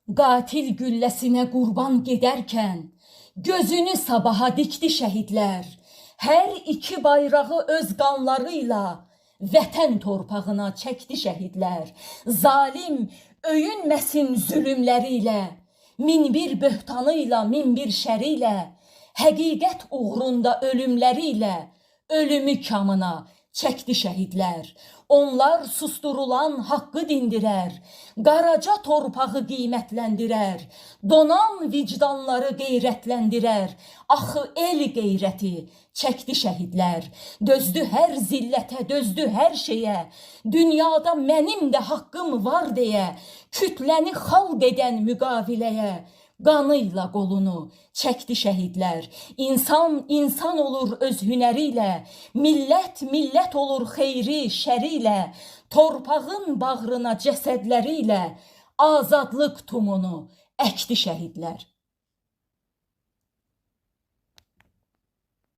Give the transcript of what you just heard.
Qatil gülləsinə qurban gedərkən gözünü sabaha dikdi şəhidlər. Hər iki bayrağı öz qanlarıyla vətən torpağına çəkdi şəhidlər. Zalim öyünməsin zülmləri ilə, min bir böhtanıyla, min bir şəri ilə, həqiqət uğrunda ölümləri ilə ölümü kamına çəkdi şəhidlər. Onlar susturulan haqqı dindirər, qaraca torpağı qiymətləndirər, donan vicdanları qeyrətləndirər. Axı el qeyrəti çəkdi şəhidlər. Dözdü hər zillətə, dözdü hər şeyə. Dünyada mənim də haqqım var deyə, kütləni xalq edən müqaviləyə qanıyla qolunu çəkdi şəhidlər. İnsan insan olur öz hünəri ilə, millət millət olur xeyri şəri ilə, torpağın bağrına cəsədləri ilə azadlıq tumunu əkdi şəhidlər.